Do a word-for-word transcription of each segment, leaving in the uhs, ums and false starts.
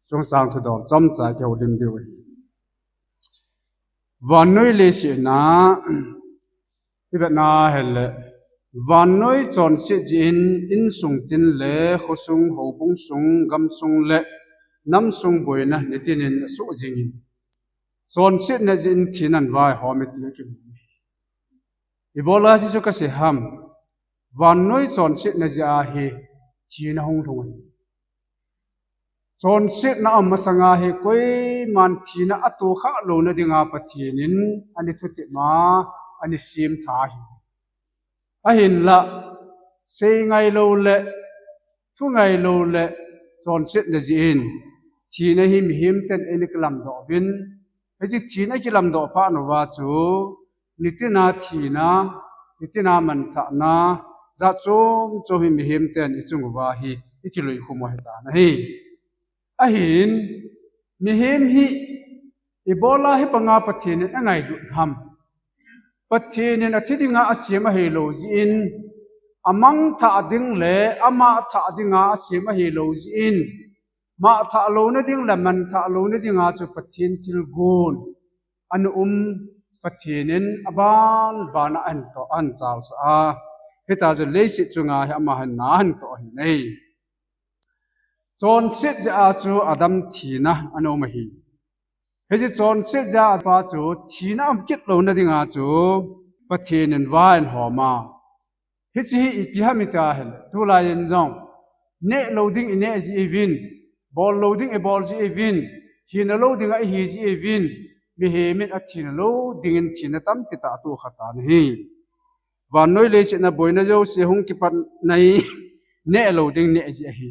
Chungchang thudol chomcha kihoulim diu ahi. Vannoi leiset a, i vetna hile, vannoi chonset jeh in, insung tin le, khosung, houbung sung, gamsung le, namsung boina nitin in asoh jing in, chonsetna jeh in thina vah hom e ti akimu. Ibola hiche chu kasei ham? Vannoi chonsetna jeh a hi thina hung lhung ahi. Chonsetna aum masanga hi koiman thina atohkhah louna dinga Pathen in ana thutep a, ana semtha ahi. Ahinla, sei ngailou le, thu ngailou le, chonsetna jeh in thina hi mihem ten eina kilamdoh uvin, hiche thina akilamdoh phat uva chu, nitina thina, nitina manthahna, jat chom chom hi mihem ten ichung uva hi ikiloikhum u ahitan ahi. Ahin, mihem hi ibola hibanga Pathen in angailut ham? Pathen in athi dinga asem ahilou jeh in, amangthah ding le amangthah dinga asem ahilou jeh in, mangthah louna ding le mangthah louna dinga chu Pathen thilgon ana um, Pathen in aban bana ahin toh, ahin chalsah a. Hitia chu leiset chunga hi ama hin na ahin toh ahi. Chonset jeh a chu Adam thina ana um ahi. Hiche chonset jeh a pa chu thina aum kit louna dinga chu Pathen in vah ahin hom a. Hiche hi ipi ham iti ahile, tulai in jong, neh lou ding ineh ji uvin, bol lou ding ibol ji uvin, hina lou dinga ihi ji uvin, mihem in athina lou dingin thina tampi tah atohkhah tan ahi. Vannoi leiset a boina jouse hung kipatna hi neh lou ding neh ji ahi.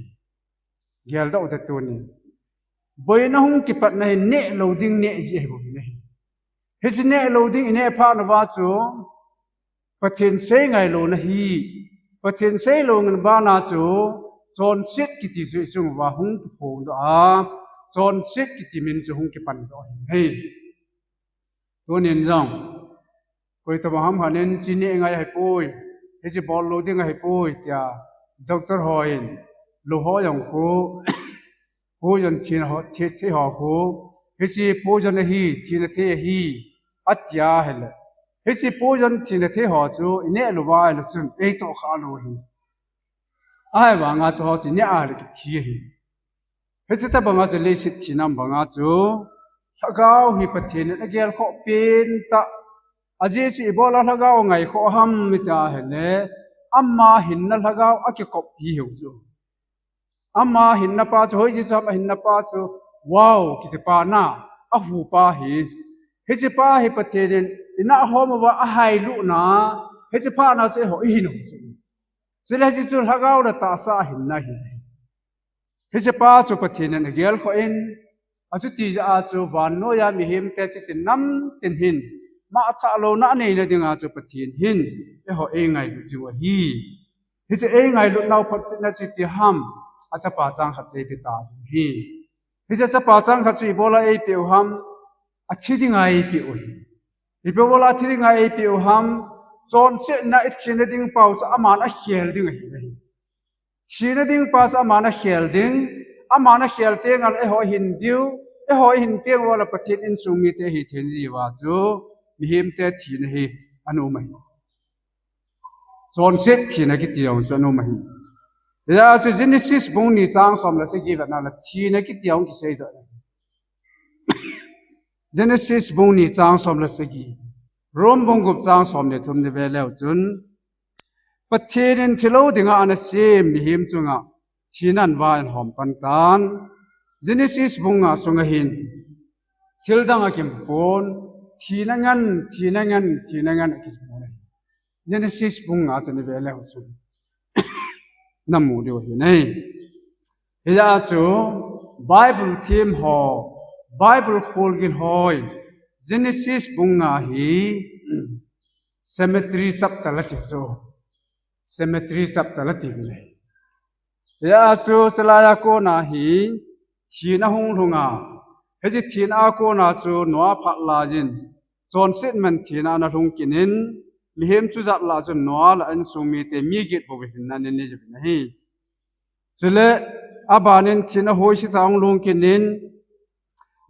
Geldoh te tuni. Boina hung kipatna hi neh lou ding neh ji ahi bou ahi. Hiche neh lou ding ineh phat uva chu Pathen sei ngailouna hi, Pathen sei lou ngen bana chu chonset kiti chu ichung uva hung kiphongdoh a, chonset kiti min chu hung kipandoh ahi. Tunin jong, koitobang ham khat in hiche neh ngai ahipoi, hiche bol lou ding ahipoi tia doctor hon, lou ho jong khu, poison thina ho, thi, thei ho khu, hiche poison ahi, thina thei ahi, atia ahile, hiche poison thina thei ho chu ineh louva ahile chun eitohkhah lou ahi. Ahivanga chu hiche neh a le kithi ahi. Hiche tobanga chu leiset thina banga chu, lhagao hi Pathen in agelkhoh pentah, ajeh chu ibola lhagao angaikhoh ham iti ahile, ama hinna lhagao akikoppi hiu chu. Ama hinna pa chu, hoiche chu ham ahinna pa chu, wow, kiti pa na, ahu pa hi. Hiche pa hi Pathen in, ina ahom uva ahailutna, hiche phatna chu eiho ihin u chu. Chule hiche chu lhagao le tahsa ahinna ahi. Hiche pa chu Pathen in agelkhoh in, achuti jeh a chu vannoiya mihemte chuti namtin hin, mangthah louna aneina dinga chu Pathen hin, eiho eingailut jiu ahi. Hiche eingailut nau photchetna chu ipi ham, achapa chang khat chu eipeh tauve. Hiche achapa chang khat chu ibola eipeh u ham, athi dinga eipeh u ahi. Ipi bola athi dinga eipeh u ham, chonsetna ithina ding pa u chu aman akhel ding ahi. Thina ding pa chu aman akhel ding, aman akhel tengle eiho ihin diu, eiho ihin teng ule Pathen insung mite ihi thei diuva chu, mihemte thina hi ana um ahi. Chonset thina kiti jong chu ana um ahi. Hijeh a chu Genesis bung ni chang som le sagi vetna le thina kiti jong kiseidoh ahi. Genesis bung ni chang som le sagi, Rom bung gup chang som le thum ni ve leu chun, Pathen in thilou dinga ana sem mihem chunga thina vah ahin hom pan tan. Genesis bung nga sunga hin thil dang akimu pon, thina ngen, thina ngen, thina ngen akimu pon. Genesis bung nga chu ni ve leu chun namu diu ahi. Hijeh a chu Bible them ho, Bible kholgil hon Genesis bung nga hi cemetery chapter atiu chu. Cemetery chapter atiu ve. Hijeh a chu chulai a kona hi thina hung lhunga, hiche thina a kona chu Noah phat laiyin chonset man thina ana lhung kit in, mihem chujat lah chun Noah le insung mite mi get bou hinna ana nei jiuvin ahi. Chule Abanin thina hoisita ahung lhung kit in,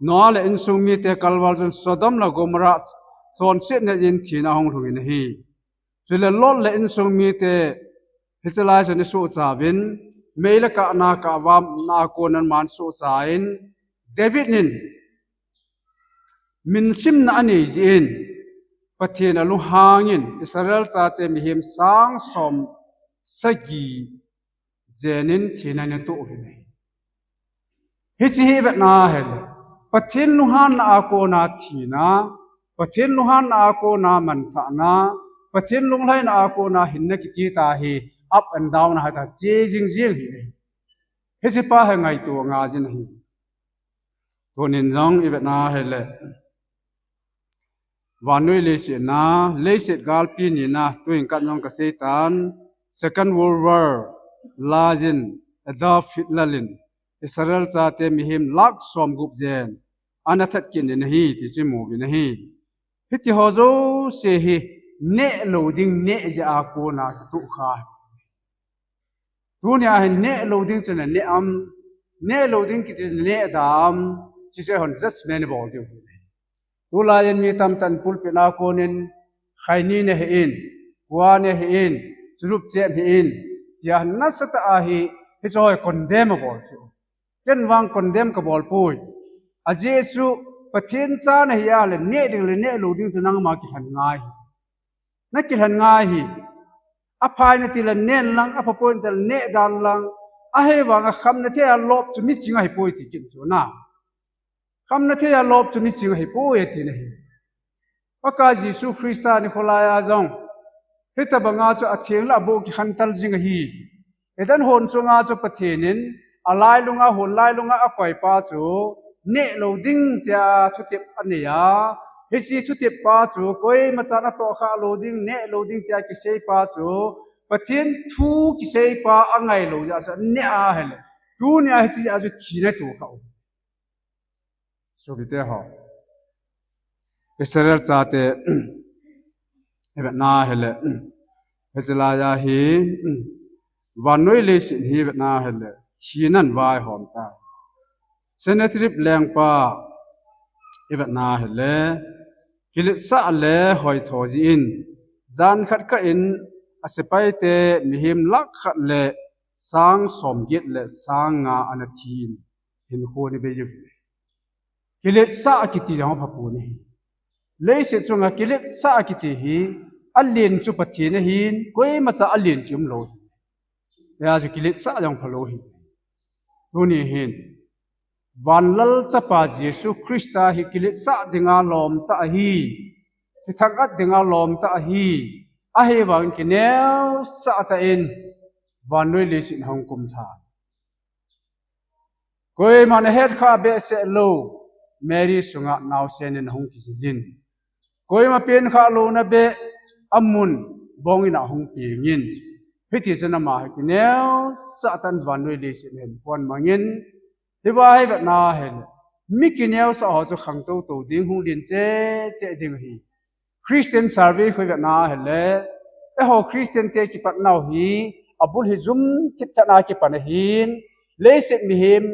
Noah le insung mite kalval chun Sodom le Gomorrah chonsetna in thina ahung lhung in ahi. Chule Lot le insung mite hiche lai chun asuhcha uvin, mei le kahna, kahvamna a konin aman asuhcha in, David in minsimna anei jeh in, Pathen alunghangin Israel chate mihem sang som sagi jenin thina ahin toh uvin ahi. Hiche hi ivet na ahile, Pathen lunghanna a kona thina, Pathen lunghanna a kona manthahna, Pathen lunglhaina a kona hinna kiti tah hi up and down ahi tah, che jing jing ahi. Hiche pa hi ngaito angah jin ahi. Tunin jong ivet na ahile, vannoi leiset na, leiset galpi nina, tuin khat jong kasei tan, Second World War, laiyin Adolf Hitler in Israel chate mihem lakh som gup jen ana that kit in ahi, ti chu imu uvin ahi. Hiti ho jouse hi neh lou ding neh jeh a kona kitoh kha. Tunia hin neh lou ding chu naneh am, neh lou ding kiti chu naneh da am, chuche hon judgment bol diu. Tulai in mi tamtah in pulpit a konin, khaini nahin, kua nahin, churup chep nahin, tia nasatah a hi, hiche ho hi condemn abol chu. Ken vang condemn kabol poi. Ajeh chu Pathen cha nahi a le, neh ding le neh lou ding chu nangma kilhen ngai. Nakilhen ngai ahi. Aphai nati le nen lang, aphapoi nati le neh dan lang. Ahivanga khamna thei a lop chu miching ahipoi ti kit chu na. Khamna thei a lop chu miching ahipoi ati na ahi. Pakai Jesu Christa nikho laiya jong, hitobanga chu atheng le aboh kikhen tal jing ahi. Eden hon sunga chu Pathen in alailunga, hon lailunga akoipa chu neh lou ding tia thutep anei a. Hiche thutep pa chu koima chan atohkhah lou ding, neh lou ding tia kiseipa chu Pathen thu kiseipa angai lou jeh a chu aneh ahile, tunia hiche jeh a chu thina atohkhah u. Sopite ho, Israel chate ivet na ahile, hiche laiya hi, vannoi leiset hi ivet na ahile, thina ahin vaihom tai. Sennacherib lengpa ivet na ahile, kiletsah le hoitho jeh in, jan khat kah in asepaite mihem lakh khat le sang som get le sang nga ana thi in, hinkho ana bei uve. Kiletsah kiti jong apha pon ahi. Leiset chunga kiletsah kiti hi, alen chu Pathen ahin, koimacha alen kium lou. Hijeh a chu kiletsah jong phalou ahi. Tuni hin, Vanlal Chapa Jesu Christa hi kiletsah dinga lom tah ahi, kithang-at dinga lom tah ahi, ahivangin kineosah tah in vannoi leiset ahung kumlha. Koiman ahetkhah behseh lou, Mary sunga naosen in ahung kijil in. Koima penkhah louna beh amun bongin ahung peng in. Hiti chun ama hi kineosah tah in vannoi leiset hin pon mangin. Hiva hi vetna ahile, mi kineosah ho chu khangtou tou ding, hung len cheh cheh ding ahi. Christian survey khu ivet na ahile, eiho Christian te kipat nau hi, abul hi jum thipthat na kipan ahin, leiset mihem,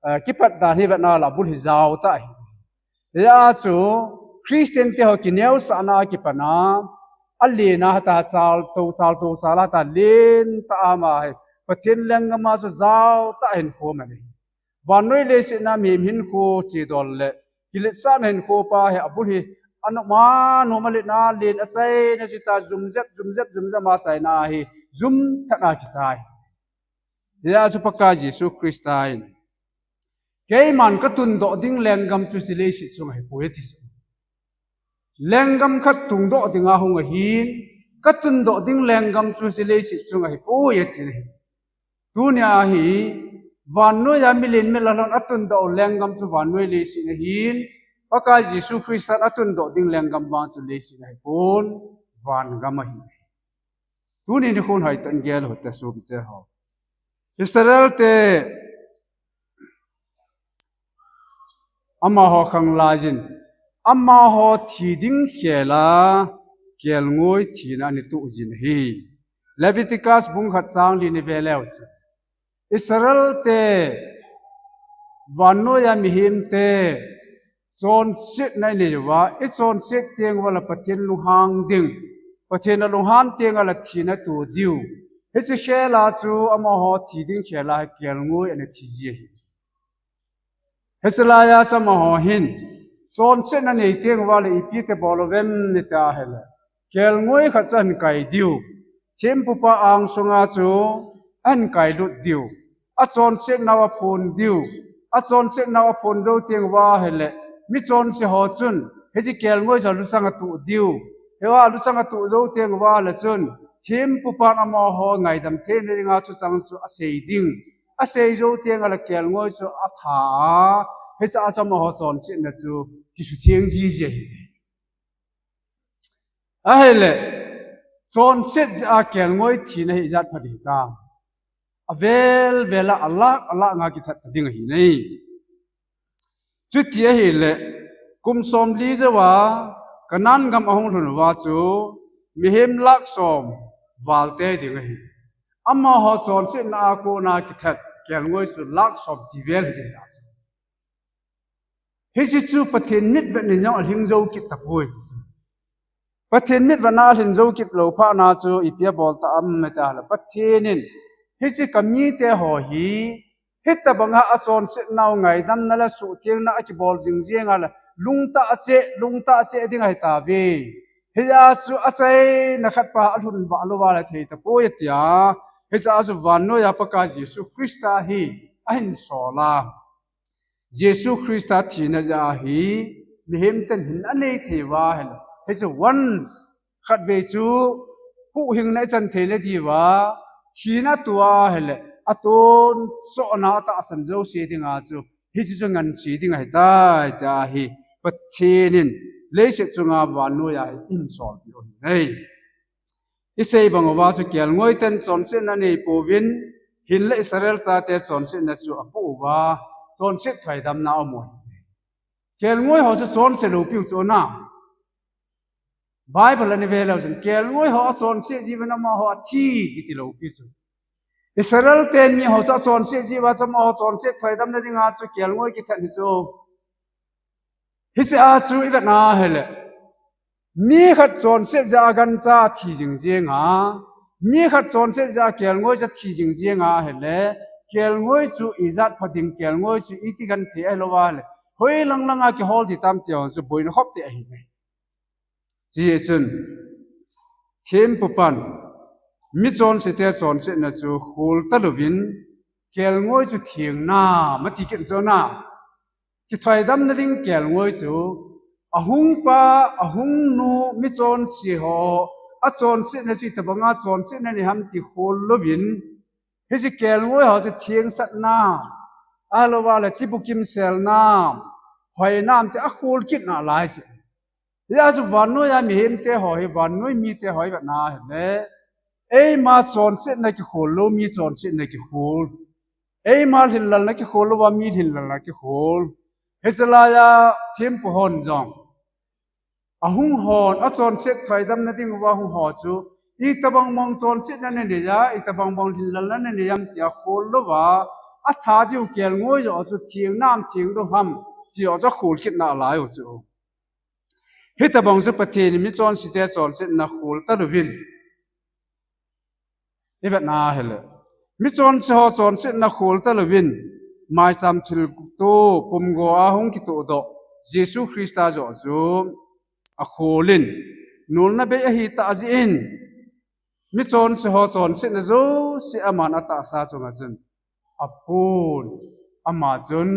eh, kipat dan hi ivet na le abul hi jao tah ahi. Hijeh a chu Christian te ho kineosahna kipan a, alen a hatah chal tou chal tou chal a hatah len tah a ama hi, Pathen lenggam a chu jao tah a hinkho aman ahi. Vannoi leiset a mihem hinkho chidol le kiletsahna hinkho pa hi abul hi anom a nom a len a len a chaina chita jum jep jum jep jum jep a chaina hi jum thah a kisai. Hijeh a chu Pakai Jesu Christa in, keiman katundoh ding lenggam chu hiche leiset chunga ahipoi ati chu. Lenggam khat tungdoh dinga hung ahin, katundoh ding lenggam chu hiche leiset chunga ahipoi ati ahi. Tunia hi, vannoi a milen milal hon atundoh lenggam chu vannoi leiset ahin, Pakai Jesu Christan atundoh ding lenggam vang chu leiset ahipon, vangam ahi. Tuni nikho hin hoitah in gel u hite sopite ho. Israel te amaho khanglai in, amaho thi ding khel a, kelngoi thina ana toh jin ahi. Leviticus bung khat chang li na ve leu chun, Israel te, vannoiya mihem te, chonsetna inei uva, ichonset teng uva le Pathen lunghang ding, Pathen alunghan teng uva le thina atoh diu. Hiche khel a chu amaho thi ding khel a kelngoi ana thi ji ahi. Hiche laiya chu amaho hin, chonsetna nei teng uva le ipi ti bol uvem iti ahile, kelngoi khat chu ahin kai diu. Thempupa angsunga chu ahin kailut diu. Achonsetnau aphon diu. Achonsetnau aphon jou teng uva ahile, michonse ho chun, hiche kelngoi chu luchang atoh diu. Hiva luchang atoh jou teng uva le chun, thempupan amaho ngaidam theina dinga thuchang chu asei ding. Asei jou teng uva le kelngoi chu atha a, hiche a chu amaho chonsetna chu kisutheng jiji ahi. Ahile, chonset jeh a kelngoi thina hi ijat pha ding ham? Avel vel a alak alak nga kithat ding ahi nai. Chuti ahile, kum somli jouva Canaan gam ahung lhun uva chu mihem lakh som val tei ding ahi. Amaho chonsetna a kona kithat kelngoi chu lakh som ti vel hi ding ahi. Hiche chu Pathen mitvetna in jong alhing jou kit tapoi ti chu. Pathen mitvetna alhing jou kit lou phat na chu ipi abol ta ham iti ahile, Pathen in hiche kamite ho hi, hitabanga achonsetnau ngaidamna le suhthengna akibol jing jeng a le, lungtah cheh, lungtah cheh ding ahi tauve. Hijeh a chu achaina khat pa alhun vah louva le thei tapoi atia. Hijeh a chu vannoiya Pakai Jesu Christa hi ahin sol a. Jesu Christa thina jeh a hi, mihem ten hin anei thei uva ahile, hiche once, khatvei chu huhhingna ichan theina diuva, thina atoh ahile, atonsot na atahsan jouse dinga chu, hiche chu ngansi ding ahitai, tia hi, Pathen in leiset chunga vannoiya hi ahin solpeh u ahi nai. Isei bang uva chu kelngoi ten chonsetna anei pouvin, hinla Israel chate chonsetna chu apoh uva, chonset thuidamna aum u ahi. Kelngoi ho chu chonse lou piu chu na. Bible a ive leu chun, kelngoi ho achonset jiuvin amaho athi kiti lou pi chu. Israel te miho chu achonset jiuva chu amaho chonset thuidamna dinga chu kelngoi kithat hi chu. Hiche a chu ivet na ahile, mi khat chonset jeh a gancha thi jing jeng a, mi khat chonset jeh a kelngoi chu thi jing jeng ahile, kelngoi chu ijat pha ding, kelngoi chu iti genthei ahilou ahile, hoilang langa kihol ding tam ti ho chu boina khop tah ahi nai. Chuti chun, thempupan, michonse te chonsetna chu khol talouvin, kelngoi chu theng nam ati kit chu na. Kithuidamna ding kelngoi chu, ahung pa, ahung nu, michonse ho, achonsetna chu itabanga chonsetna nei ham ti khol louvin, hiche kelngoi ho chu thengsat nam, ahilouva le tibukim sel nam, hoi nam ti akhol kit nalai chu. Hijeh a chu vannoiya mihem te ho hi, vannoi mite ho hi ivet na ahile, eima chonsetna kikhol lou mi chonsetna kikhol. Eima lhinlelna kikhol louva mi lhinlelna kikhol. Hiche laiya thempu hon jong, ahung hon, achonset thuidamna diuva hung ho chu, itabang bang chonsetna nanei a, itabang bang lhinlelna nanei ham tia khol louva, atha diu kelngoi joh chu theng nam theng lou ham, ti joh chu khol kit nalai u chu. Hitabang chu Pathen in michonse te chonsetna khol talouvin, ivet na ahile, michonse ho chonsetna khol talouvin, maicham thilto pumgo a hung kitohdoh Jesu Christa joh chu akholin, nolna bei ahitah jeh in, michonse ho chonsetna jouse aman atahsa chunga chun apon, ama chun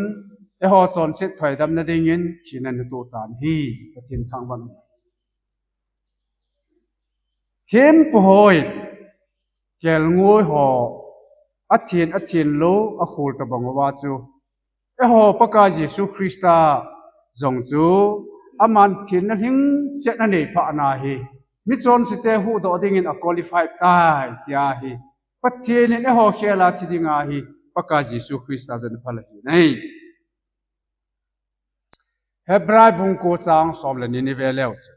eiho chonset thuidamna dingin thina anatoh tan ahi, Pathen thangvah. Thempu hon kelngoi ho athen athen lou akhol tabang uva chu, eiho Pakai Jesu Christa jong chu aman thenna lhingset anei phat na hi, michonse te huhdoh dingin aqualify tai tia hi, Pathen in eiho khel a thi dinga hi Pakai Jesu Christa jong aphal ahi nai. Hebrai bung ko chang som le ni ive leu chu,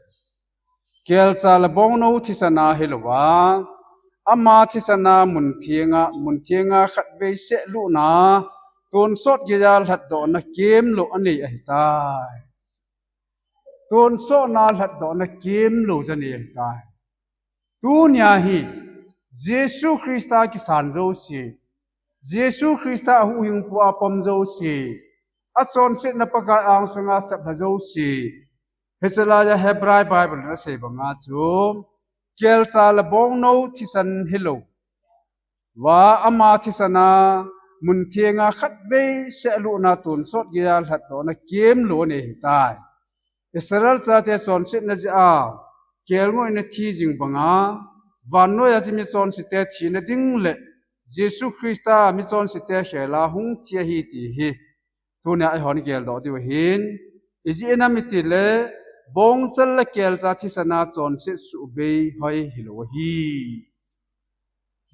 kelcha le bongnou thisan a hilouva, Ama thisana mun thenga, mun thenga khatvei sehlutna, tonsot geiya lhatdohna kemlou anei ahitai. Tonsotna lhatdohna kemlou anei ahitai. Tunia hi Jesu Christa kisan jouse, Jesu Christa ahuhhingpu a pom jouse, achonsetna Pakai angsunga saplha jouse, hichelaiya Hebrai Bible in asei banga chu, kelcha le bongnou thisan hilou va, ama thisana mun thenga khatvei sehlutna tonsot geiya lhatdohna kemlou anei ahitai. Israel chate chonsetna jeh a kelngoina thi jing banga, vannoiya chu michonsete thina ding le Jesu Christa michonsete khela hung thi ahi ti hi tunia eihon geldoh diu ahin, ijeh inem itile, bongchal le kelcha thisana chonset suhbei hoi hilou ahi.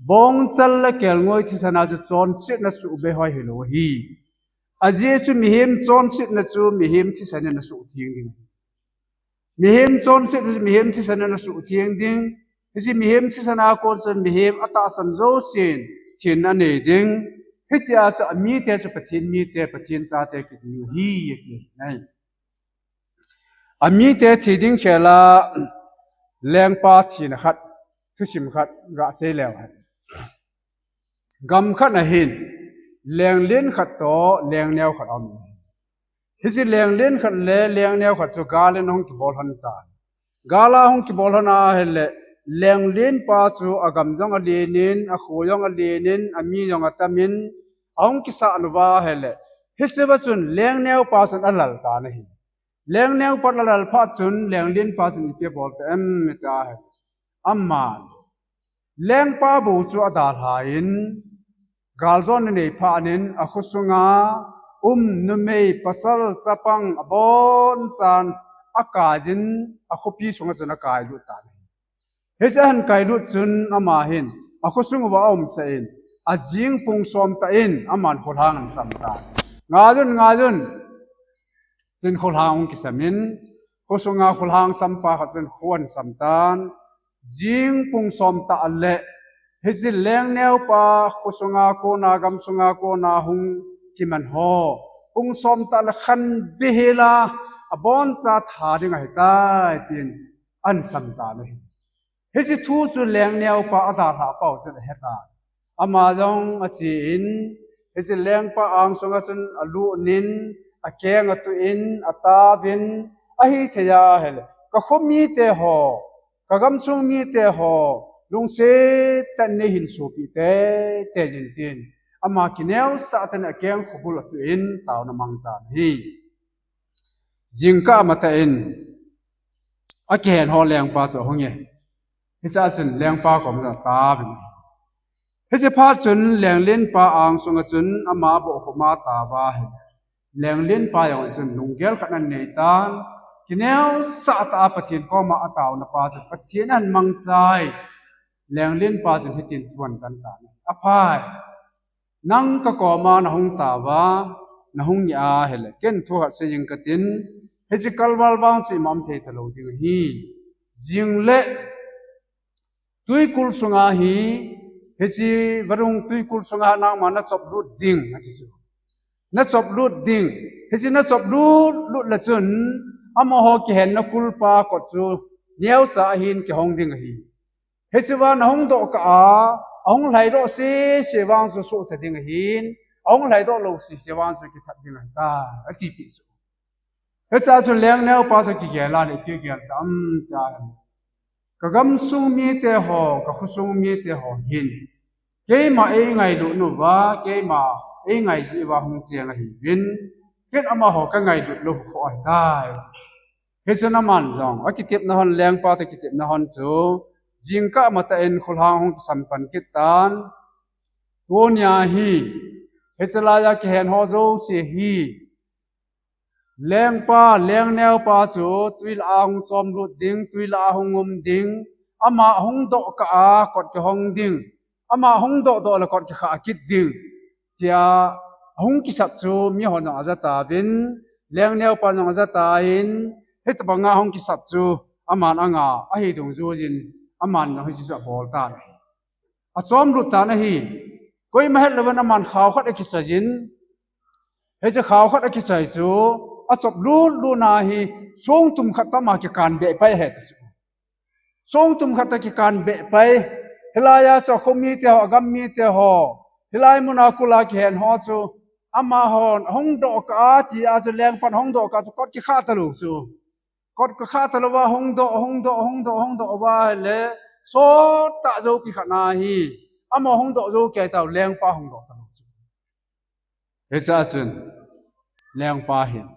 Bongchal le kelngoi thisana chu chonsetna suhbei hoi hilou ahi. Ajeh chu mihem chonsetna chu mihem thisan in asuhtheng ding. Mihem chonsetna chu mihem thisan in asuhtheng ding. Hiche mihem thisana kon chun mihem atahsan jousen thenna anei ding. Hitia chu amite chu Pathen mite, Pathen chate kiti ding ahi, ati ahi. Amite thi ding khela lengpa thina khat, thusim khat gasei leu hen. Gam khat na hin, lenglen khat toh lengneo khat aum. Hiche lenglen khat le lengneo khat chu gal in ahung kibol lhon tan. Gal a ahung kibol lhon ahile, lenglenpa chu agam jong alen in, akho jong alen in, ami jong atam in, ahung kisah uva ahile, hicheva chun lengneopa chun alal tan ahi. Lengneopa alal phat chun lenglenpa chun ipi abol ta em iti ahile, aman lengpa bou chu adalhan, galjona anei phat in akhosunga um numei, pasal, chapang abonchan akaiyin, akhopi sunga chun akailut tan. Hiche ahin kailut chun ama hin akhosung uva aumsah in, ajing pung som tah in aman kholhang asam tan. Ngaiyun, ngaiyun, tin kholhang ahung kisam in, khosunga kholhang sampa khat chun kho asam tan. Jing pung som tah le hiche lengneopa khosunga kona, gamsunga kona hung kiman ho, pung som tah le khan behela aboncha that ding ahitai, tin ahin sam tan ahi. Hiche thu chu lengneopa adalhah pau chun ahetan. Ama jong achen, hiche lengpa angsunga chun alut in, akeng atuh in, ataovin, ahithei ahile, kakho mite ho, kagamsung mite ho, lungset tah in neihin sopi teitei jin tin, ama kineosah tah in akeng khobul atuh in taona amang tan ahi. Jingkah matah in, akihen ho lengpa chu ahung e. Hichea chun lengpa kom jong ataovin. Hiche phat chun lenglenpa angsunga chun ama abohkhum a ataova ahile, lenglenpa jong chun lunggel khat anei tan, kineosah tah a Pathen koma ataona pa chu Pathen ahin mangchai. Lenglenpa chun hitin thu ahin kan tan. Aphai. Nang kakoma nahung taova, nahung ngeh ahile, ken thu khat seijing katin, hiche kalval vang chu ima um thei talou ding ahi. Jing le twikul sunga hi, hiche vadung twikul sunga nangma nachop lut ding, ati chu. Nachop lut ding, hiche nachop lut lut le chun, amaho kihenna kulpa kot chu neocha ahin kihong ding ahi. Hichea nahung doh kah a, ahung lhaidoh sese vang chu sohcha ding ahin, ahung lhaidoh lou sese vang chu kithat ding ahitai, atipeh chu. Hichea chu lengneopa chu kigel a le, kigel tam ta. Kagamsung mite ho, kakhosung mite ho hin, keima eingailut uva, keima eingai jeh uva hung cheng ahiuvin, ken amaho kangailut lou kho ahitai. Hichun aman jong, akitepna hon, lengpa toh kitepna hon chu, jingkah matah in kholhang hung kisam pan kit tan. Tunia hi, hiche laiya kihen ho jouse hi, lengpa, lengneopa chu twi lah a hung chomlut ding, twi lah a hung um ding, ama ahung doh kah a kot kihong ding, ama ahung doh doh le kot kikhah kit ding, tia ahung kisap chu mihon jong ajatauvin, lengneopan jong ajatai, hitobanga ahung kisap chu aman anga ahi dungjuijin, aman jong hiche chu abol tan ahi. achom lut tan ahi. Koima het louvin aman khao khat akichoi in, hiche khao khat akichoi chu achop lut lut na hi songtum khat toh ama kikan beh pai ahi ti chu. Songtum khat toh kikan beh pai. Hilai a chu akho mite ho, agam mite ho, hilai muna kul a kihen ho chu, amahon hung doh kah a, ti a chu lengpan hung doh kah a chu kot kikha talou chu. Kot kikha talou va hung doh, hung doh, hung doh, hung doh va ahile, sot tah jou kikha na hi. Ama hung doh jou kei tau, lengpa hung doh talou chu. Hiche a chun, lengpa hin,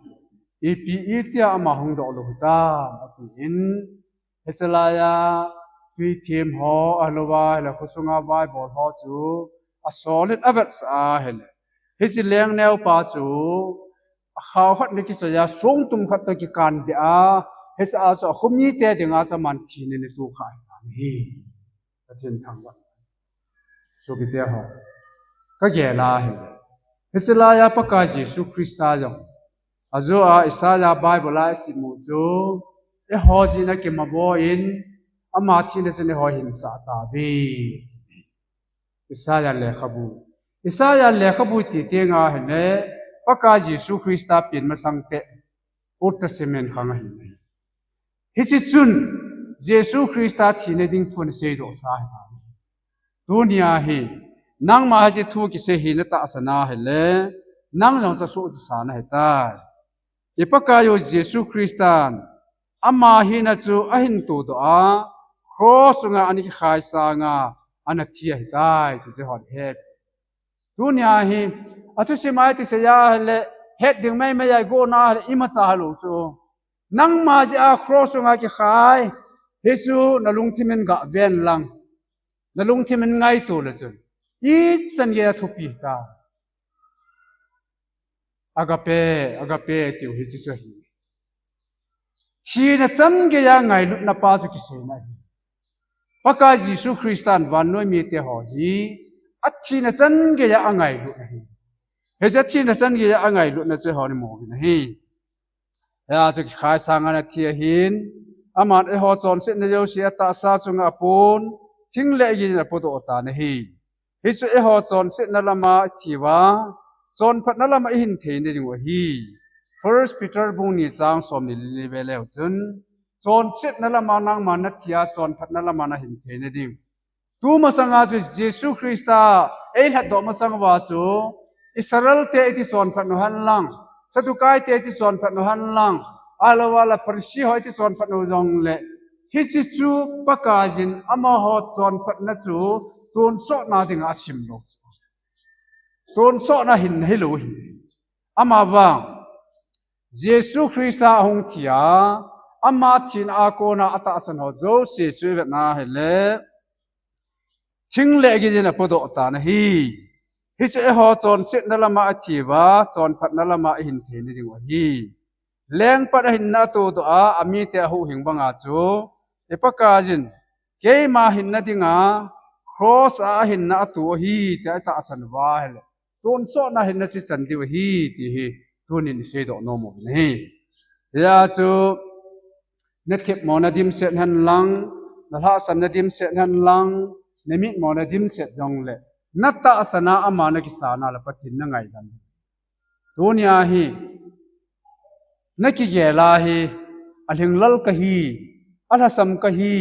ipi itia ama hung doh lou hitam, atin, hiche laiya, tui thim ho, ahilouva, ahile khosunga vaibol ho chu, asol in avetsah a ahile. Hiche lengneo pa chu, akhao khat ana kichoi a, songtum khat toh kikan beh a, hiche a chu akho mite dinga chu aman thina ana tokha ahitan ahi. Pathen thangvah. Sopite ho, kagel a ahile, hiche laiya Pakai Jesu Christa jong, ajo a Isaiah Bible a isim u chu, eiho jin akimabon, ama thina chun eiho hinsah tauve. Isaiah lekhabu. Isaiah lekhabu iti tenga ahile, Pakai Jesu Christa pen masang peh, Old Testament khang ahi. Hiche chun, Jesu Christa thina ding thu ana seidoh sa ahi. Tunia hi, nangma hiche thu kisei hi natahsan a ahile, nang jong chu asuhsa nahitai. I Pakaiyu Jesu Christan, ama hina chu ahin todoh a, cross chunga ana kikhai sanga, ana thi ahitai, ti chu hon het. Tunia hi, athusim a iti sei a ahile, het ding maimai a igo na ahile, imacha hilou chu. Nangma jeh a cross chunga kikhai, hichu nalungthim in gaven lang. Nalungthim in ngaito le chun. Ichan geiya thupi ta. Agape, agape tiu hichu chu ahi. Thina chan geiya ngailutna pa chu kiseina ahi. Pakai Jesu Christan vannoi mite ho hi, athina chan geiya angailut ahi. Hiche athina chan geiya angailutna chu eiho imu uvin ahi. Hia chu kikhai sanga ana thi ahin, aman eiho chonsetna jouse atahsa chunga apon, thing le gin apodoh tan ahi. Hichu eiho chonsetna lama ithi uva, chonphatna lama ihin theina dingu ahi. First Peter bung ni chang somni le li ve leu chun, chonsetna lama nangma nathi a, chonphatna lama nahin theina ding. Tumasanga chu Jesu Christa eilhatdoh masang uva chu, Israel te iti chonphat u henlang, Saddukai te iti chonphat u henlang, ahilouva le Pharisee ho iti chonphat u jongle, hiche chu Pakaiyin amaho chonphatna chu tonsotna dinga asim lou chu. Tonsotna hin hilou ahi. Amavang, Jesu Christa ahung thi a, ama thina a kona atahsan ho jouse chu ivet na ahile, thing le gin in apodoh tan ahi. Hichu eiho chonsetna lama athi uva, chonphatna lama ihin theina dingu ahi. Lengpat a hinna atodoh a, amite ahuhhing banga chu, i Pakaiyin, keima hinna dinga, cross a ahinna ato ahi, tia itahsan uva ahile, tonsotna hinna chu ichan diu ahi, ti hi, tunin iseidoh nom u ahi. Hia chu, nathepmona dimset henlang, nalhahsamna dimset henlang, namitmona dimset jongle, natahsan a ama nakisan a le Pathen nangaidam. Tunia hi, nakigel a hi, alhinglel kahi, alhasam kahi,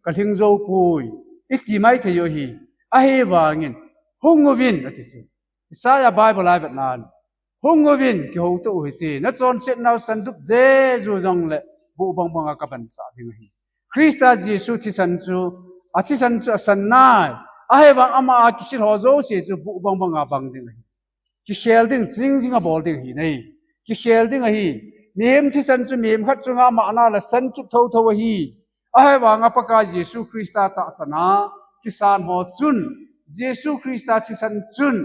kalhing joupoi, iti maithei u ahi, ahivangin, hung uvin, ati chu. Isaiah Bible a ivet nan, hung uvin, kihouto u hite, nachonsetnau sandup jeju jongle, buh bangbanga kabansah ding ahi. Christa Jesu thisan chu, athisan chu asan nai, ahivang ama a kisil ho jouse chu buh bangbanga bang ding ahi. Kikhel ding, jingjing abol ding ahi nai. Kikhel ding ahi. Mihem thisan chu mihem khat chunga amahna le san kit thotho ahi. Ahivanga Pakai Jesu Christa tahsan a kisan ho chun, Jesu Christa thisan chun,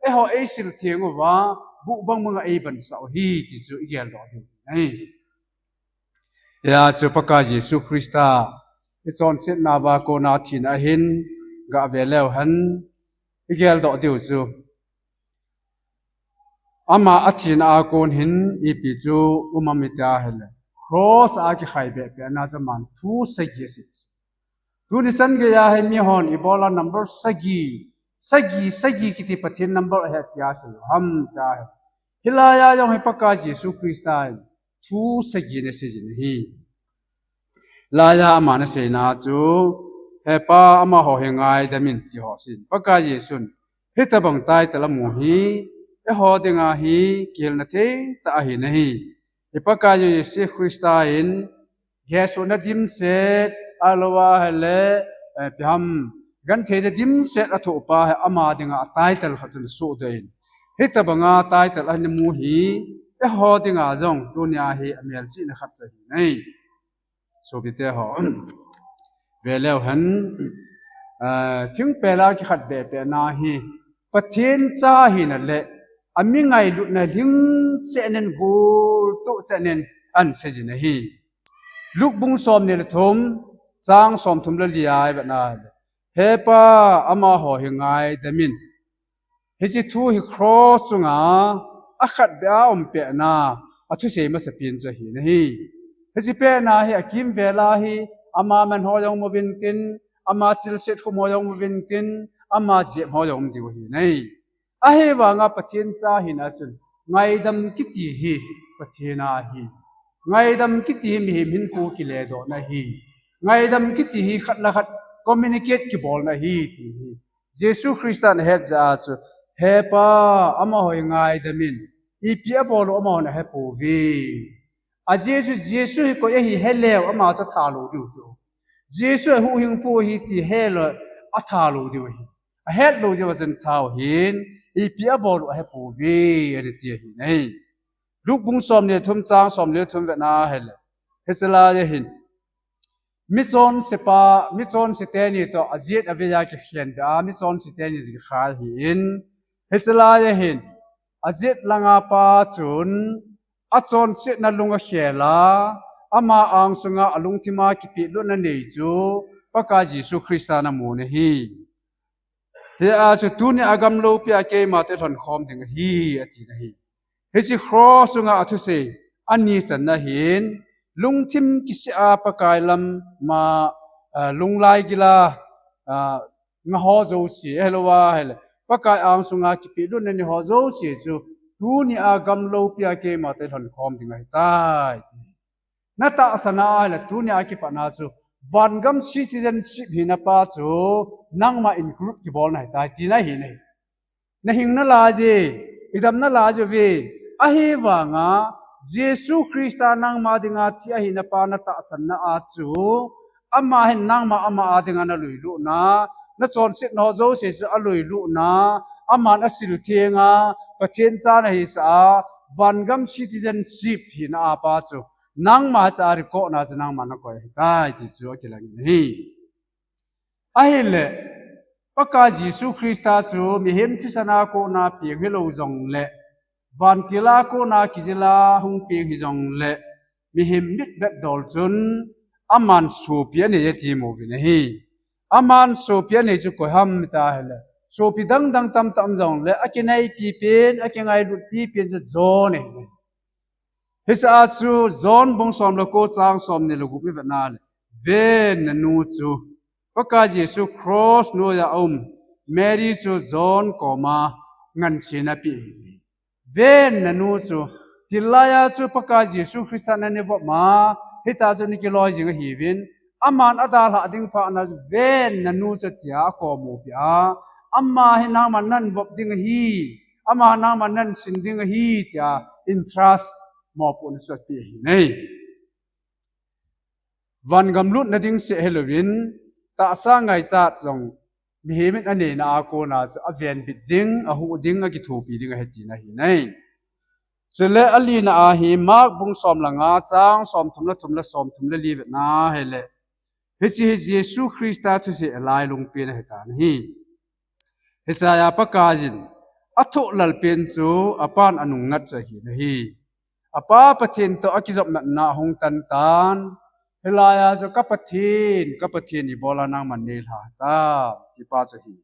eiho eisil theng uva, buh bangbanga eibansah u ahi, ti chu igeldoh diu ahi. Hia chu Pakai Jesu Christa, ichonsetna uva kona athina ahin, gave leu hen, igeldoh diu chu. Ama athina a kon hin ipi chu um ham iti ahile, cross a kikhai behpeh na chu aman thu sagi asei chu. Tuni chan geiya hi mihon ibola number sagi, sagi, sagi kiti Pathen number ahi tia asei u ham tia hi. Hilaiya jong hi Pakai Jesu Christa in thu sagi ana seijin ahi. Laiya aman aseina chu, He Pa, amaho hi ngaidamin, ti ho aseijin. Pakai Jesun, hitabang title amu hi eiho dinga hi kihilna thei tah ahi nahi. I Pakai Jesu Christa in hesohna dimset, ahilouleh ahile, eh, ipi ham, gentheina dimset athoh pa hi ama dinga title khat chu ana sohdoh in. Hitabanga title ana mu hi eiho dinga jong tunia hi amelchihna khat chu ahi nahi. Sopite ho, veleu hen, eh, thingpel a kikhenbeh pehna hi Pathen cha hina le ami ngailutna lhingsetnin, gultohsetnin ana seijin ahi. Luke bung somni le thum, chang somthum le li a ivetna ahile, He Pa, amaho hi ngaidamin. Hiche thu hi cross chunga akhenbeh a aumpehna athusei masapen chu ahi nahi. Hiche pehna hi akimvela hi ama man ho jong um uvin tin, ama chilset khum ho jong um uvin tin, ama jep ho jong um diu ahi nahi. Ahivanga Pathen cha hina chun ngaidam kiti hi Pathen a ahi. Ngaidam kiti hi mihem hinkho kiledohna ahi. Ngaidam kiti hi khat le khat communicate kibolna ahi ti hi Jesu Christan ahet jeh a chu, He Pa, amaho hi ngaidamin, ipi abol u amahon ahepouve. A Jesu, Jesu hi koi ahi heleu ama chu athalou diu chu. Jesu hi huhhingpu ahi ti heleu athalou diu ahi. Ahetlou jeh uva chun thau hin, ipi abol u ahepouve, ana ti ahi nahi. Luke bung somni le thum, chang somni le thum vetna ahile, hiche laiya hin michonsepa, michonse teni toh ajet aveiya kikhenbeh a, michonse teni toh kikhai ahin, hiche laiya hin ajet langa pa chun achonsetna lung akhel a, ama angsunga alungthima kipehlutna nei chu Pakai Jesu Christan amun ahi. Hia chu, Tunia gamlopi a keima toh lhonkhom ding ahi, atin ahi. Hiche cross chunga athusei ani channa hin, lungthim kisih a Pakai lama, ah, lunglhaigil a, ah, nga ho jouse, ahilouleh Pakai angsunga kipehlutna nei ho jouse chu, Tunia gamlopi a keima toh lhonkhom ding ahitai. Natahsan a ahile tunia kipatna chu vangam citizenship hina pa chu nangma in group kibolna ahitai tina ahi nahi. Nahing nalai je, idam nalai je ve. Ahivanga Jesu Christa nangma dinga thi ahina pa natahsanna a chu, ama hin nangma ama a dinga naloilutna, nachonsetna ho jouse chu aloilutna, aman asil thenga, Pathen cha nahisah a, vangam citizenship hina a pa chu nangma cha record na chu nangma nakoi ahitai ti chu akilangin ahi. Ahile, Pakai Jesu Christa chu mihem thisan a kona peng hilou jongle, vantil a kona kijil a hung peng hijongle, mihem mitbet dol chun aman sopi anei ati mo uvin ahi. Aman sopi anei chu koi ham tia ahile, sopi dangdang tamtah um jongle, akinaipi pen, akingailutpi pen chu John ahi. Hiche a chu John bung som le ko chang somni le gup ivetna le, ven nanu chu, Pakai Jesu cross noiya aum Mary chu John koma ngansena ape ahi. Ven nanu chu, tillaiya chu Pakai Jesu Christa nanei vop ma, hitia chu nakiloi jing ahiuvin, aman adalhah ding phatna chu ven nanu chu tia akomu peh a, ama hi nangman nanvop ding ahi, ama nangman nansin ding ahi tia entrust mopohna chu ape ahi nahi. Vangam lutna ding seh hilouvin, tahsa ngaichat jong mihem in aneina a kona chu avenbit ding, ahuh ding, akithopi ding ahi tina ahi nahi. Chule alina a hi Mark bung som le nga chang somthum le thum le somthum le li vetna ahile, hiche hi Jesu Christa thusei alailung pen ahitan ahi. Hiche a Pakaiyin athoh lel pen chu apan anungnat chu ahi nahi. Apa Pathen toh akijopnatna ahung tan tan. Hilaiya chu ka Pathen, ka Pathen ibola nangman neilha tam, ti pa chu ahi.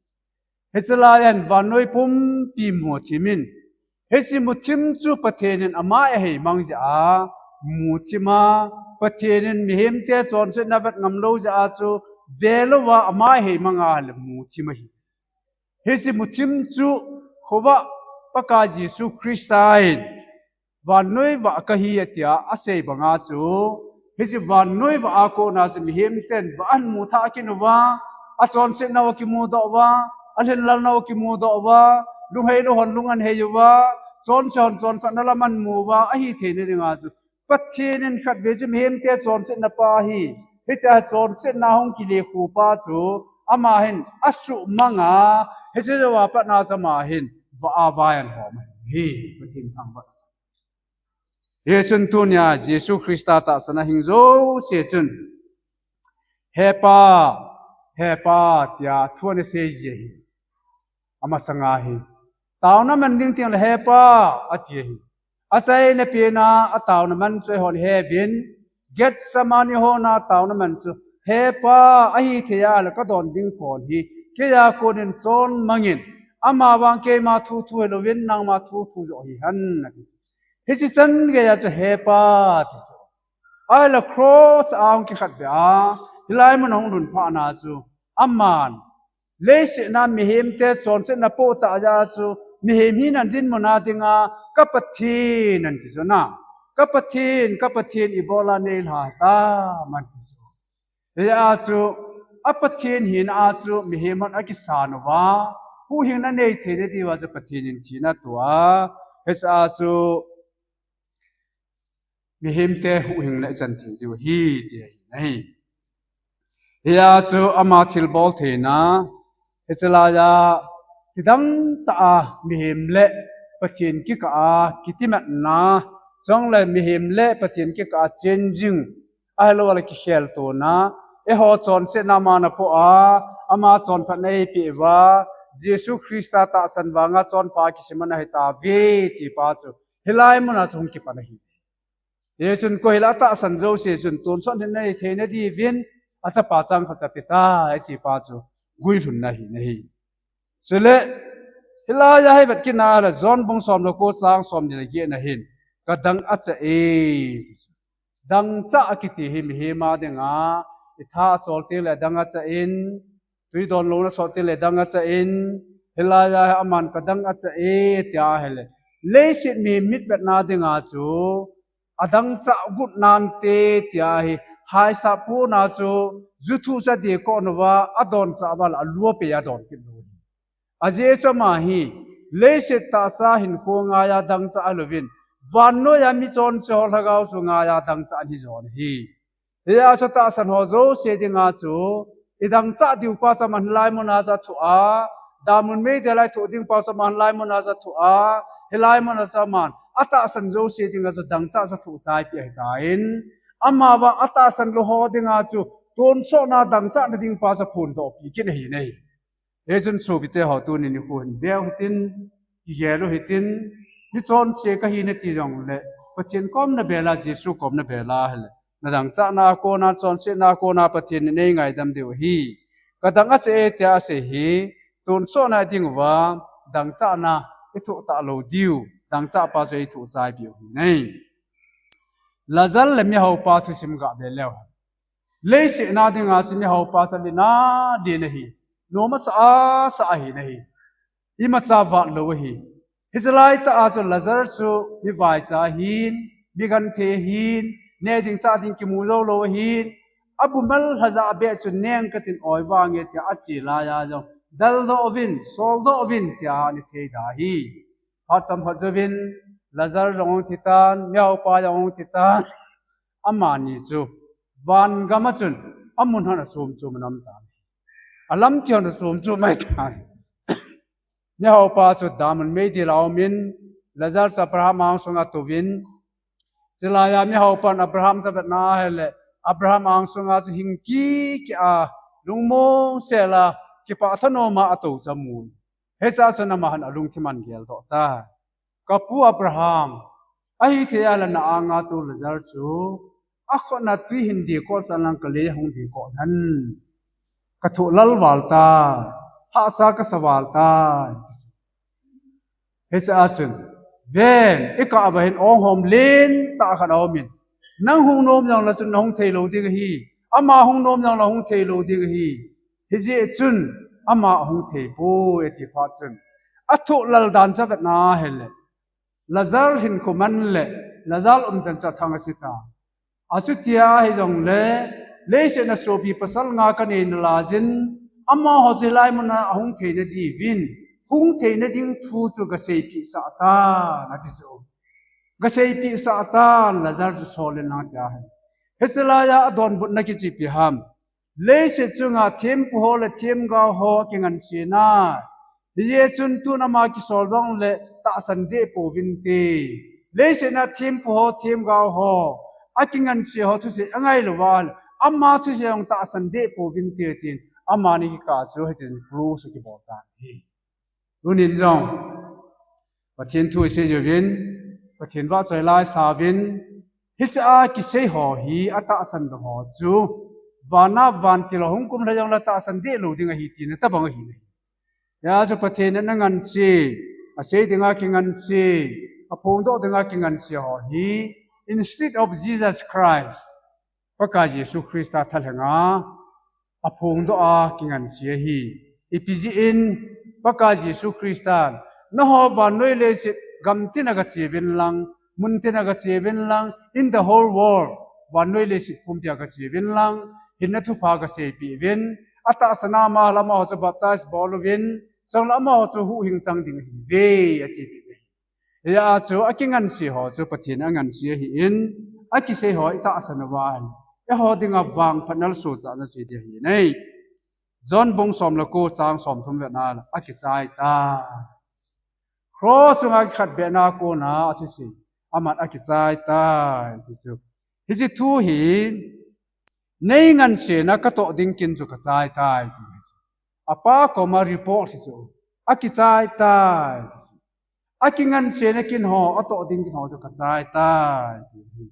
Hiche laiya hin vannoi pumpi muthim in, hiche muthim chu Pathen in amai ahei mang jeh a muthim a, Pathen in mihemte chonsetna vet ngamlou jeh a chu ve louva ama hei manga le mu thim ahi. Hiche mu thim chu khovah Pakai Jesu Christa in vannoi vah kahi atia asei banga chu, hiche vannoi vah a kona chu mihem ten vah ahin mu thah kit uva, achonsetnau akimudoh uva, alhinlalnau akimudoh uva, lungheilou hon lung ahin hei uva, chonse hon chonphatna lam ahin mu uva, ahi theina dinga chu Pathen in khatvei chu mihemte chonsetna pa ahi. Hitia chonsetna hung kile khu pa chu ama hin asuhmang a, hiche jouva patna chu ama hin vah a vai ahin hom ahi. Pathen thangvah. Hichun tunia Jesu Christa tahsan a hing jouse chun, He Pa, He Pa, tia thu ana seiji ahi. Amasanga hi, taona man ding tengle, He Pa, ati ahi. Achaina pena ataona man chu eihon heuvin, Gethsemane hona taona man chu, He Pa, ahithei a le kadon ding khon hi, keija konin chonmangin, amavang keima thuthu hilouvin, nangma thuthu joh hihen, ati. Hiche chan geiya chu, He Pa, ti chu. Ahile cross a hung kikhatbe a, hilai mun a hung lhun phatna chu, aman leiset a mihemte chonsetna poh tah jeh a chu, mihem hina dinmun a dinga, Ka Pathen, ati chu na. Ka Pathen, ka Pathen, ibola neilha hitam, ati chu. Hia chu, a Pathen hina a chu mihem hon akisan uva, huhhingna nei theina diuva chu Pathen in thina ato a, hiche a chu mihemte huhhingna ichan thei diu ahi, ti ahi. Hia chu ama thilbol theina, hiche laiya kidang tah a mihem le Pathen kikah a kitimatna, chule mihem le Pathen kikah a changing, ahilouleh kikheltona, eiho chonsetna ama ana poh a, ama chonphatna eipeh uva, Jesu Christa tahsan vanga chonpha kisim ana hitauve, ti pa chu hilai muna chu hung kipan ahi. Hichun koi hile atahsan jouse chun tonsot hinna nei theina diuvin, achapa changkhat chu apetai, ti pa chu guilhunna ahi, ahi. Chule, hilaiya hi vet kit a le John bung som le ko chang somni le get na hin, Kadang achah e, dangchah akiti hi mihem a dinga, itha achol tengle adang achah in, twi donlouna sot tengle adang achah in, hilaiya hi aman kadang achah e, tia ahile, leiset mihem mitvetna dinga chu, adangchah got nante, tia hi, haisat pona chu, ju thuh chu adekon uva, adonchah uva le alu apei a adon kit lou ahi. Ajeh chu ama hi, leiset tahsa hinkho ngaiya dangchah ahilouvin, vannoiya michonse ho lhagao chu ngaiya dangchah ahi jong ahi. Hia chu tahsan ho jouse dinga chu, idangchah diu pa chu aman hilai muna chu athoh a, damun meidila ithoh ding pa chu aman hilai muna chu athoh a, hilai muna chu aman atahsan jouse dinga chu dangchah chu athoh chaipeh ahitan, amavang atahsan lou ho dinga chu tonsotna dangchahna ding pa chu aphondohpeh kit ahi, ahi. Hichun sopite ho, tuni nikho hin veu hitin, kigel u hitin, michonse kahi nati jongle, Pathen kom nabel a, Jesu kom nabel a hile, nadangchahna a kona, chonsetna a kona Pathen in eingaidam diu ahi. Kadang achah e tia asei hi, tonsotna ding uva, dangchahna ithoh talou diu, dangchah pa chu eithoh chaipeh u ahi. Lazar le mihaopa thusim gave leu hen. Leiset a dinga chu mihaopa chu alen alen ahi. Nom asah asah ahi, ahi. Imacha vat lou ahi. Hiche laitah a chu Lazar chu mivaicha ahin, migenthei ahin, neh ding chah ding kimu jou lou ahin, abu mal lhajah beh chu neng katin oi vange tia ache laiya jong, deldoh uvin, soldoh uvin tia ana thei da ahi. Phat chomkhat jouvin, Lazar jong ahung thitan, mihaopa jong ahung thitan. Amani chu, van gam a chun, amun hon achom chom ana um tan. Alamkai hon achom chom ahitan. Mihaopa chu damun meidil a aumin, Lazar chu Abraham angsunga atouvin, chulaiya mihaopan Abraham chu avetna ahile, Abraham angsunga chu hing kiki a, lungmong sel a, kipah thanoma atou chu amun. Hichea chun amahin alungthim ageldoh tai. Kapu Abraham, ahithei a le na anga tou Lazar chu, akhut a twi hin dekot sah inlang kalei a hung dekot hen. Kathoh lal val tai, hahsa kasa val tai. Hichea chun, ven, ikah uva hin ong hom lentah khat aumin, nang hung nom jongle chun nahung thei lou ding ahi. Ama hung nom jongle hung thei lou ding ahi. Hijeh chun ama ahung thei poi ati phat chun, athoh lal dan chu avet na ahile, Lazar hinkho man le Lazar umchan chu athang asi ta. Achutia hijongle, leiset a sopi pasal nga kanei nalai jin, amaho chu hilai mun a ahung theina diuvin, hung theina ding thu chu gaseipeh sah tan ati chu. Gaseipeh sah tan, Lazar chu sol in lang tia ahi. Hiche laiya adonbutna chu ipi ham? Leiset chunga thempu ho le themgao ho akingansena, hijeh chun tun ama kisol jongle tahsan deh pouvinte. Leiset a thempu ho, themgao ho, akinganse ho thusei angai louva, ama thusei jong tahsan deh pouvinte tin, amani kikah chu hitin cross akibol tan ahi. Tunin jong, Pathen thu isei uvin, Pathen vahchoi la isauvin, hiche a kisei ho hi atahsan ding ho chu, vana vantil ho hung kum lha jongle tahsan deh lou ding ahi tina tobang ahi. Hijeh chun Pathen in anganse, asei dinga kinganse, aphongdoh dinga kinganse ho hi, instead of Jesus Christ, Pakai Jesu Christa thalhenga aphongdoh a kinganse ahi. Ipi jeh in? Pakai Jesu Christan, nangho vannoi leiset gamtina gacheuvin lang, muntina gacheuvin lang, in the whole world, vannoi leiset pumpia gacheuvin lang, hinna thupha gaseipeh uvin, atahsan a ama le amaho chu baptize bol uvin, chule amaho chu huhhing chang ding ahiuve atipeh uve. Hijeh a chu akinganse ho chu Pathen in anganse ahin, akisei ho itahsan uva ahile, eiho dinga vangphatna le sohchatna chu hiding ahi nai. John bung som le ko chang somthum vetna le, akichai tai. Cross chunga kikhenbehna kona athusei, aman akichai tai ti chu. Hiche thu hi, neingansena katoh ding kin chu kachai tai ti chu. Apa koma report hi chu, akichai tai ti chu. Akingansena kin ho, atoh ding kin ho chu kachai tai ti hi.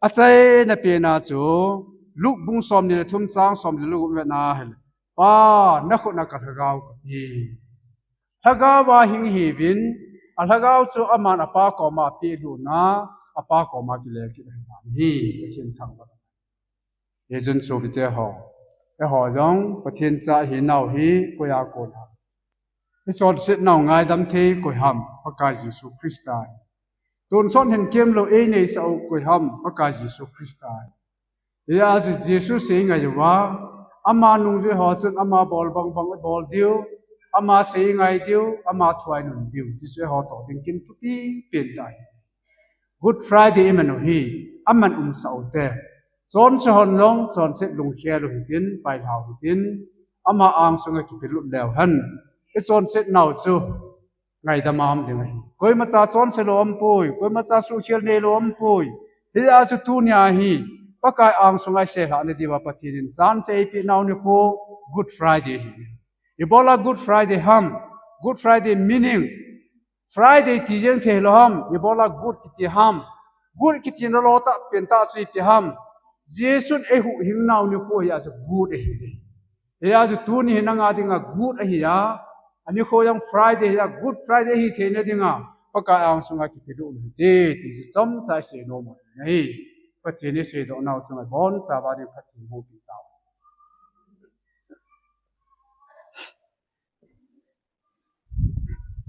Achaina pena chu, Luke bung somni le thum chang somni le gup vetna ahile, Pa, nakhut a kalhagao kapeh. Lhagao a hing ihiuvin, alhagao chu aman apa koma apeh lhonna, apa koma kilel kit ahitan ahi, Pathen thangvah. Hijeh chun sopite ho, eiho jong Pathen cha ihinau hi koia kon ham? Ichonsetnau ngaidam thei koi ham? Pakai Jesu Christa ahi. Tonsot hinkho lou eineisah u koi ham? Pakai Jesu Christa ahi. Hijeh a chu Jesu sei ingai uva, ama nungjui ho chun ama bol bangbang ibol diu, ama sei ingai diu, ama thua inun diu, hiche chu eiho toh ding kin thupi pen tah ahi. Good Friday iman u hi, aman umsah u hite. Chonse hon jong chonset lungkhel u hitin, pailhau hitin, ama angsunga kipelut leu hen, ichonsetnau chu ngaidam a um ding ahi. Koimacha chonse lou aumpoi, koimacha suhkhel neilou aumpoi. Hijeh a chu tunia hi, Pakai angsunga iselhahna diuva Pathen in chance eipeh nau nikho, Good Friday ahi. Ibola Good Friday ham? Good Friday meaning, Friday ti jeng thei lou ham? Ibola good kiti ham? Good kitina lou tah pen tah chu ipi ham? Jesun eihuhhing nau nikho ahia chu good ahi. Hijeh a chu tuni hi nanga dinga good ahi a, anikho jong Friday ahia, Good Friday ahi theina dinga, Pakai angsunga kipelut u hite ti chu chomcha isei nom u ahi. Pathen in iseidoh nau chunga ibonchauva ding Pathen in phatthei boh in.